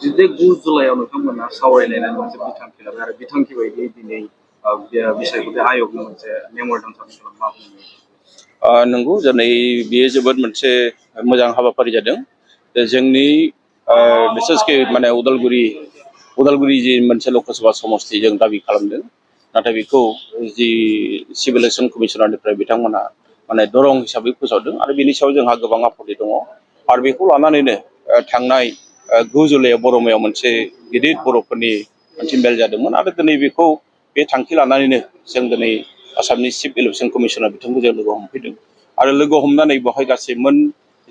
जुदि 9 जुलाइआव नोंथांमोना सावरायलायनानै मोनसे बिथांखि लाबाय आरो बिथांखि बायदियै दिनै बिसायख'थि आय'गनि मोनसे मेम'रेन्डाम साबमिट खालामनो मा बुङो? नंगौ दिनै बेयो जोबोद मोनसे मोजां हाबाफारि जादों। जोंनि बिसेसके माने उदालगुरि जि मोनसे लकसभा समस्ति जों दाबि खालामदों, नाथाय बेखौ जि सिभिल इलेक्सन कमिसनारनिफ्राय बिथांमोना माने दरं हिसाबै फोसावदों आरो बेनि सायाव जोंहा गोबां आपत्ति दङ आरो बेखौ लानानैनो थांनाय 9 जुलाइआव बरमायाव मोनसे गिदिर बर'फोरनि मोनसे मेल जादोंमोन आरो दिनै बेखौ बे थांखि लानानैनो जों दिनै आसामनि चिफ इलेक्सन कमिसनार बिथांखौ जों लोगो हमफैदों आरो लोगो हमनानै बेवहाय गासै मोन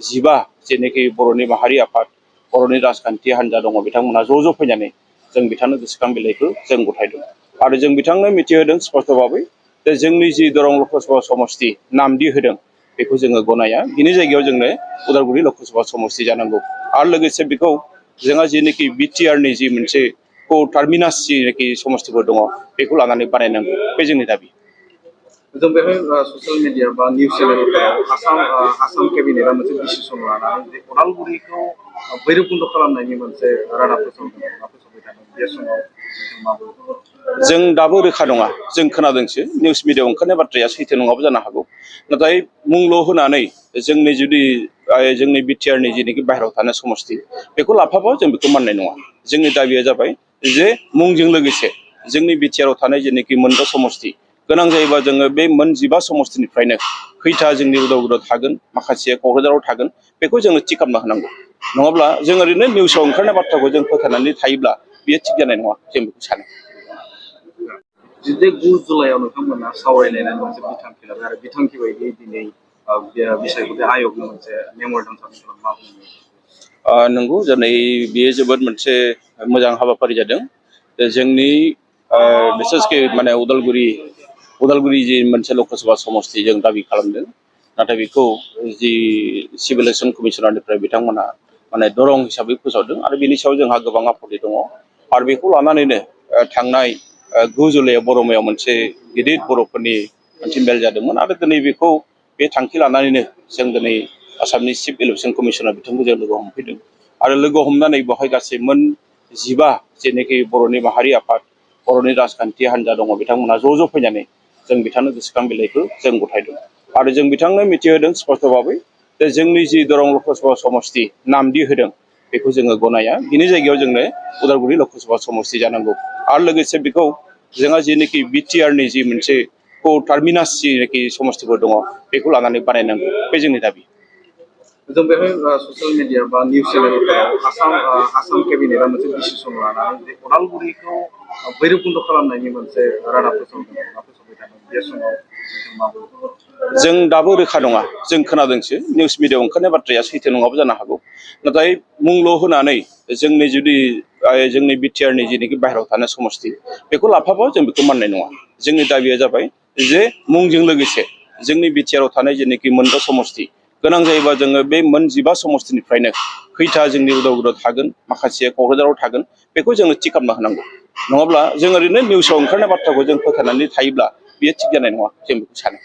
15 जेनोखि बर'नि माहारि आफाद बर'नि राजखान्थि हान्जा दङ बिथांमोना ज' फैनानै जों बिथांनो गोसोखां बिलाइखौ जों गथायदों आरो जों बिथांनो मिथिहोदों स्पष्ट भाबै जे जोंनि जि दरं लकसभा समस्ति नामदि होदों बेखौ जोङो गनाया, बिनि जायगायाव जोंनो उदालगुरि लकसभा समस्ति जानांगौ आरो लोगोसे बेखौ जोंहा जेनोखि बिटिआरनि जि मोनसे टार्मिनास जेनोखि समस्तिफोर दङ बेखौ लानानै बानायनांगौ, बे जोंनि दाबि। जों बेहाय ससियेल मिडिया बा निउस चेनेलफोराव आसाम केबिनेटआ मोनसे डिसिसन लानानै जे उदालगुरिखौ भैरबकुन्द खालामनायनि मोनसे रादाब फोसावबाय थादों, बे समाव मा बुङो? जों दाबो रोखा नङा, जों खोनादोंसो निउस मिडियाआव ओंखारनाय बाथ्राया सैथो नङाबो जानो हागौ, नाथाय मुंल' होनानै जोंनि जुदि जोंनि बिटिआरनि जेनोखि बाहेरायाव थानाय समस्ति बेखौ लाफाबा जों बेखौ मानिनाय नङा। जोंनि दाबिया जाबाय जे मुंजों लोगोसे जोंनि बिटिआरआव थानाय जेनोखि मोनबा समस्ति गोनां जायोबा जोङो बे मोन 15 समस्तिनिफ्रायनो खैथा जोंनि उदालगुरियाव थागोन, माखासेया क'क्राझाराव थागोन, बेखौ जोङो थि खालामना होनांगौ। नङाब्ला जों ओरैनो निउसाव ओंखारनाय बाथ्राखौ जों फोथायनानै थायोब्ला बेयो थिग जानाय नङा, जों बेखौ सानो। जुदि 9 जुलाइआव नोंथांमोना सावरायलायनानै मोनसे बिथांखि लाबाय आरो बिथांखि बायदियै दिनै बिसायख'थि आय'गनि मोनसे मेम'रेन्डाम साबमिट खालामनो मा बुङो? नंगौ दिनै बेयो जोबोद मोनसे मोजां हाबाफारि जादों। जोंनि बिसेसके माने उदालगुरि जि मोनसे लकसभा समस्ति जों दाबि खालामदों, नाथाय बेखौ जि सिभिल इलेक्सन कमिसनारनिफ्राय बिथांमोना माने दरं हिसाबै फोसावदों आरो बेनि सायाव जोंहा गोबां आपत्ति दङ आरो बेखौ लानानैनो थांनाय 9 जुलाइआव बरमायाव मोनसे गिदिर बर'फोरनि मोनसे मेल जादोंमोन आरो दिनै बेखौ बे थांखि लानानैनो जों दिनै आसामनि चिफ इलेक्सन कमिसनार बिथांखौ जों लोगो हमफैदों आरो लोगो हमनानै बेवहाय गासै मोन 15 जेनोखि बर'नि माहारि आफाद बर'नि राजखान्थि हान्जा दङ बिथांमोना ज' फैनानै जों बिथांनो गोसोखां बिलाइखौ जों गथायदों आरो जों बिथांनो मिथिहोदों स्पष्ट भाबै जे जोंनि जि दरं लकसभा समस्ति नामदि होदों बेखौ जोङो गनाया, बिनि जायगायाव जोंनो उदालगुरि लकसभा समस्ति जानांगौ आरो लोगोसे बेखौ जोंहा जेनोखि बिटिआरनि जि मोनसे टार्मिनास जेनोखि समस्तिफोर दङ बेखौ लानानै बानायनांगौ, बे जोंनि दाबि। जों बेहाय ससियेल मिडिया बा निउस चेनेलफोराव आसाम केबिनेटआ मोनसे डिसिसन लानानै जे उदालगुरिखौ भैरबकुन्द खालामनायनि मोनसे रादाब फोसावबाय थादों, बे समाव मा बुङो? जों दाबो रोखा नङा, जों खोनादोंसो निउस मिडियाआव ओंखारनाय बाथ्राया सैथो नङाबो जानो हागौ, नाथाय मुंल' होनानै जोंनि बिटिआरनि जेनोखि बाहेरायाव थानाय समस्ति बेखौ लाफाबा जों बेखौ मानिनाय नङा। जोंनि दाबिया जाबाय जे मुंजों लोगोसे जोंनि बिटिआरआव थानाय जेनोखि मोनबा समस्ति गोनां जायोबा जोङो बे मोन 15 समस्तिनिफ्रायनो खैथा जोंनि उदालगुरियाव थागोन, माखासेया क'क्राझाराव थागोन, बेखौ जोङो थि खालामना होनांगौ। नङाब्ला जों ओरैनो निउसाव ओंखारनाय बाथ्राखौ जों फोथायनानै थायोब्ला बेयो थिग जानाय नङा, जों बेखौ सानो।